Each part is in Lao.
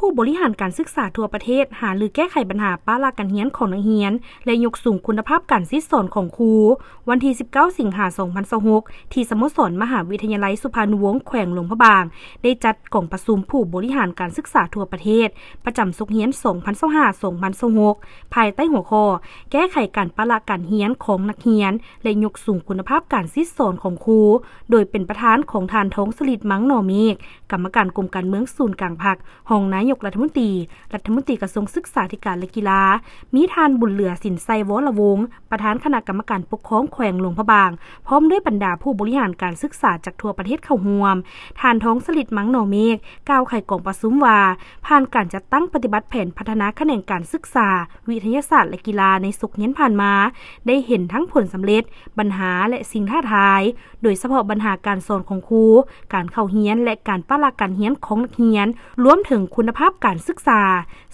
ຜູ້ບໍລິຫານການສຶກສາທົ່ວປະເທດ ຫາລືແກ້ໄຂບັນຫາປະລະການຮຽນຂອງນັກຮຽນ ແລະ ຍົກສູງຄຸນນະພາບການສິດສອນຂອງຄູ. ວັນທີສິບເກົ້າ ສິງຫາ ສອງພັນຊາວຫົກ ທີ່ສະໂມສອນມະຫາວິທະຍາໄລສຸພານຸວົງ ແຂວງຫຼວງພະບາງ ໄດ້ຈັດກອງປະຊຸມຜູ້ບໍລິຫານການສຶກສາທົ່ວປະເທດ ປະຈຳສົກຮຽນ ສອງພັນຊາວຫ້າ ສອງພັນຊາວຫົກ ພາຍໃຕ້ຫົວຂໍ້ ແກ້ໄຂການປະລະການຮຽນຂອງນັກຮຽນ ແລະ ຍົກສູງຄຸນນະພາບການສິດສອນຂອງຄູ, ໂດຍເປັນປະທານຂອງທ່ານ ທອງສະລິດ ມັງໜໍ່ເມກ, ກຳມະການກົມການເມືອງສູນກາງພັກ, ຮອງນາຍົກລັດຖະມົນຕີ, ລັດຖະມົນຕີກະຊວງສຶກສາທິການ ແລະ ກິລາ, ມີທ່ານ ບຸນເຫຼືອ ສິນໄຊ ວໍລະວົງ, ປະທານຄະນະກຳມະການປົກຄອງແຂວງຫຼວງພະບາງ, ພ້ອມດ້ວຍບັນດາຜູ້ບໍລິຫານການສຶກສາຈາກທົ່ວປະເທດເຂົ້າຮ່ວມ. ທ່ານ ທອງສະລິດ ມັງໜໍ່ເມກ ກ່າວໄຂກອງປະຊຸມວ່າ, ຜ່ານການຈັດຕັ້ງປະຕິບັດແຜນພັດທະນາຂະແໜງການສຶກສາ, ວິທະຍາສາດ ແລະ ກິລາໃນສົກຮຽນຜ່ານມາ, ໄດ້ເຫັນທັງຜົນສຳເລັດ, ບັນຫາ ແລະ ສິ່ງທ້າທາຍ, ໂດຍສະເພາະບັນຫາການສອນຂອງຄູ, ການເຂົ້າຮຽນ ແລະ ການປະລະການຮຽນຂອງນັກຮຽນ, ລວມເຖິງຄຸນນະພາບການສຶກສາ.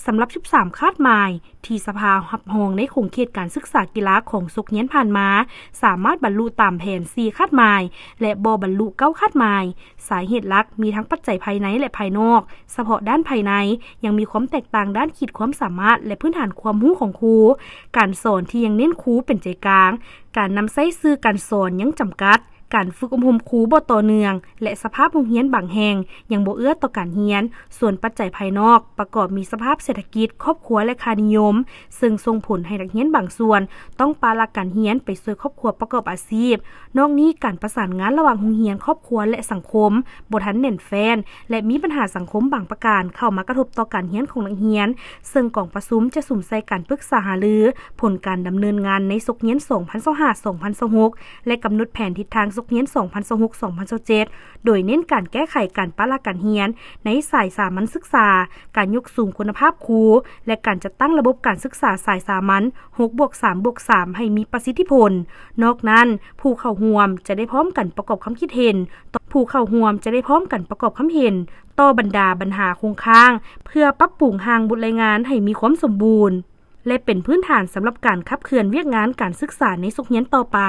ສຳລັບສິບສາມຄາດໝາຍ ທີ່ສະພາຮັບຮອງໃນຂົງເຂດການສຶກສາກິລາຂອງສົກຮຽນຜ່ານມາ, ສາມາດບັນລຸຕາມແຜນສີ່ຄາດໝາຍ ແລະ ບໍ່ບັນລຸເກົ້າຄາດໝາຍ. ສາເຫດຫຼັກມີທັງປັດໄຈພາຍໃນ ແລະ ພາຍນອກ, ສະເພາະດ້ານພາຍໃນ ຍັງມີຄວາມແຕກຕ່າງດ້ານຂີດຄວາມສາມາດ ແລະ ພື້ນຖານຄວາມຮູ້ຂອງຄູ, ການສອນທີ່ຍັງເນັ້ນຄູເປັນໃຈກາງ, ການນຳໃຊ້ສື່ການສອນຍັງຈຳກັດ, ການຝຶກອົບຮົມຄູບໍ່ຕໍ່ເນື່ອງ ແລະ ສະພາບໂຮງຮຽນບາງແຫ່ງຍັງບໍ່ເອື້ອຕໍ່ການຮຽນ. ສ່ວນປັດໄຈພາຍນອກ ປະກອບມີສະພາບເສດຖະກິດ, ຄອບຄົວ ແລະ ຄ່ານິຍົມ, ເຊິ່ງສົ່ງຜົນໃຫ້ນັກຮຽນບາງສ່ວນຕ້ອງປະລະການຮຽນໄປຊ່ວຍຄອບຄົວປະກອບອາຊີບ. ນອກນີ້, ການປະສານງານລະຫວ່າງໂຮງຮຽນ, ຄອບຄົວ ແລະ ສັງຄົມ ບໍ່ທັນແໜ້ນແຟ້ນ ແລະ ມີບັນຫາສັງຄົມບາງປະການເຂົ້າມາກະທົບຕໍ່ການຮຽນຂອງນັກຮຽນ, ເຊິ່ງກອງປະຊຸມຈະສຸມໃສ່ການປຶກສາຫາລືຜົນການດຳເນີນງານໃນສົກຮຽນ ສອງພັນຊາວຫ້າ ສອງພັນຊາວຫົກ ແລະ ກຳນົດແຜນທິດທາງສົກຮຽນ ສອງພັນຊາວຫົກ ສອງພັນຊາວເຈັດ ໂດຍເນັ້ນການແກ້ໄຂການປະລະການຮຽນໃນສາຍສາມັນສຶກສາ, ການຍົກສູງຄຸນນະພາບຄູ ແລະ ການຈັດຕັ້ງລະບົບການສຶກສາສາຍສາມັນ ຫົກບວກສາມບວກສາມ ໃຫ້ມີປະສິດທິຜົນ. ນອກນັ້ນ, ຜູ້ເຂົ້າຮ່ວມຈະໄດ້ພ້ອມກັນປະກອບຄຳຄິດເຫັນ, ຜູ້ເຂົ້າຮ່ວມຈະໄດ້ພ້ອມກັນປະກອບຄຳເຫັນຕໍ່ບັນດາບັນຫາຄົງຄ້າງ ເພື່ອປັບປຸງຮ່າງບົດລາຍງານໃຫ້ມີຄວາມສົມບູນ ແລະ ເປັນພື້ນຖານສຳລັບການຂັບເຄື່ອນວຽກງານການສຶກສາໃນສົກຮຽນຕໍ່ໄປ.